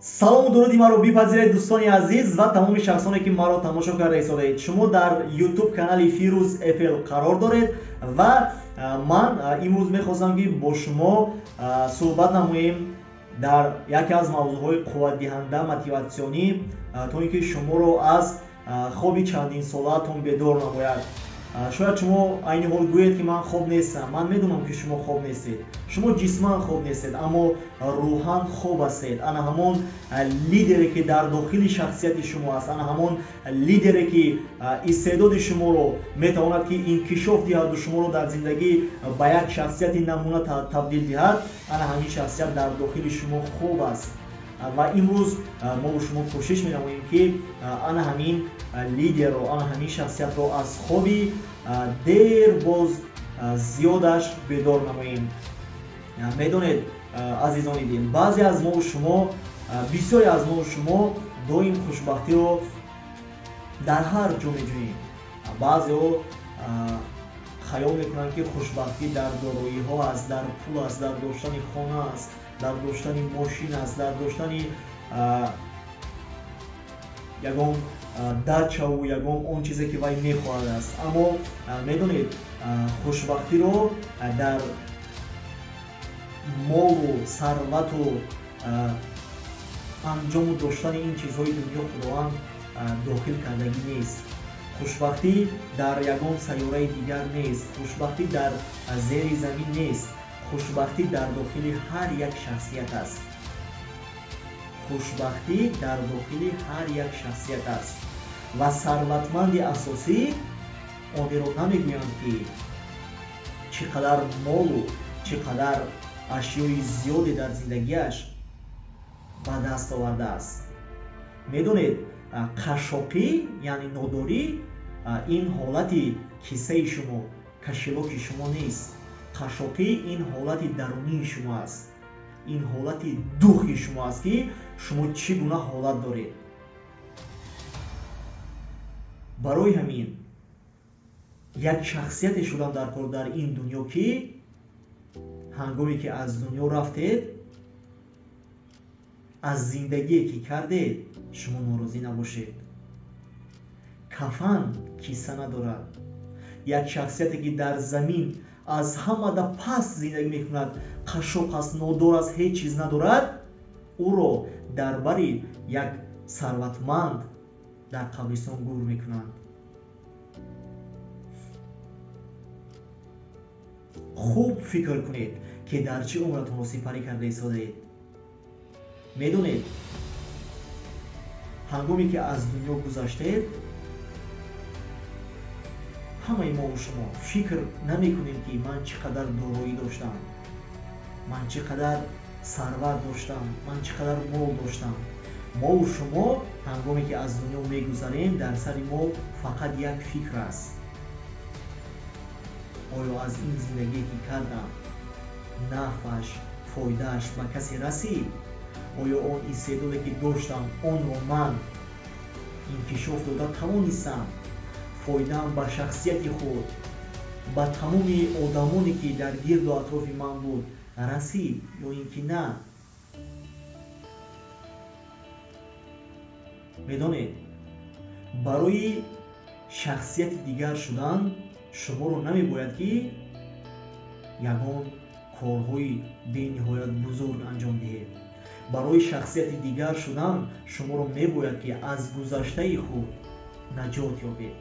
Салому дуруди маро бипазиред, дӯстони азиз ва тамоми шахсоне ки маро тамошо карда истодаед. Шумо дар YouTube канали Фирӯз FL қарор доред ва ман имрӯз мехостам ки бо шумо суҳбат намоем дар яке аз мавзӯъҳои қувватдиҳанда, мотиватсионӣ, то ин ки шуморо аз хоби чандинсолаатон бедор намояд. Шояд шумо айни ҳол гӯед ки ман хоб нестам. Ман медонам ки шумо хоб нестед. Шумо ҷисман хоб нестед, аммо рӯҳан хоб ҳастед. Ана ҳамон лидере ки дар дохили шахсияти шумо аст, ана ҳамон лидере ки истеъдоди шуморо метавонад ки инкишоф диҳаду шуморо дар зиндагӣ ба як шахсияти намуна табдил диҳад, ана ҳамин шахсият дар дохили шумо хоб аст. Ва имрӯз мо шумо кӯшиш менамоем ки ана ҳамин лидерро, ана ҳамин шахсиятро аз хоби дер боз зиёдаш бедор намоем. Медонед, азизони дил, баъзе аз мову шумо, бисёре аз мову шумо доим хушбахтиро дар ҳар ҷо меҷӯем. Баъзеҳо хаёл мекунанд ки хушбахтӣ дар дороиҳо аст, дар пул аст, дар доштани хона аст, дар доштани мошин аст, дар доштани ягон дачаву ягон он чизе ки вай мехоҳад аст. Аммо медонед, хушбахтиро дар молу сарвату анҷому доштани ин чизҳои дунё Худованд дохил кардагӣ нест. Хушбахтӣ дар ягон сайёраи дигар нест, хушбахтӣ дар зери замин нест, хушбахтӣ дар дохили ҳар як шахсият аст. Хушбахтӣ дар дохили ҳар як шахсият аст. Ва сарватманди асосӣ онеро намегӯянд ки чӣ қадар молу чӣ қадар ашёи зиёде дар зиндагиаш ба даст овардааст. Медонед, қашшоқӣ, яъне нодорӣ, ин ҳолати киссаи шумо, кошелёки шумо нест. Қашшоқӣ ин ҳолати дарунии шумо аст, ин ҳолати духи шумо аст ки шумо чӣ гуна ҳолат доред. Барои ҳамин як шахсияте шудан дар кор дар ин дунё ки ҳангоме ки аз дунё рафтед, аз зиндагие ки кардед шумо норозӣ набошед. Кафан кисса надорад. Як шахсияте ки дар замин аз ҳамада паст зиндагӣ мекунад, қашшоқ аст, нодор аст, ҳеҷ чиз надорад, ӯро дар бари як сарватманд дар қабристон гур мекунанд. Хуб фикр кунед ки дар чӣ умратонро сипарӣ карда истодаед. Медонед, ҳангоме ки аз дунё гузаштед, ҳамаи мову шумо фикр намекунем ки ман чӣ қадар дороӣ доштам, ман чӣ қадар сарват доштам, ман чӣ қадар мол доштам. Мову шумо ҳангоме ки аз дунё мегузарем, дар сари мо фақат як фикр аст: оё аз ин зиндагие ки кардам нафъаш, фоидааш ба касе расид? Оё он истеъдоде ки доштам, онро ман инкишоф дода тавонистам? Фоидаам ба шахсияти худ, ба тамоми одамоне ки дар гирду атрофи ман буд, расид ё ин ки на? Медонед, барои шахсияти дигар шудан шуморо намебояд ки ягон корҳои бениҳоят бузург анҷом диҳед. Барои шахсияти дигар шудан шуморо мебояд ки аз гузаштаи худ наҷот ёбед.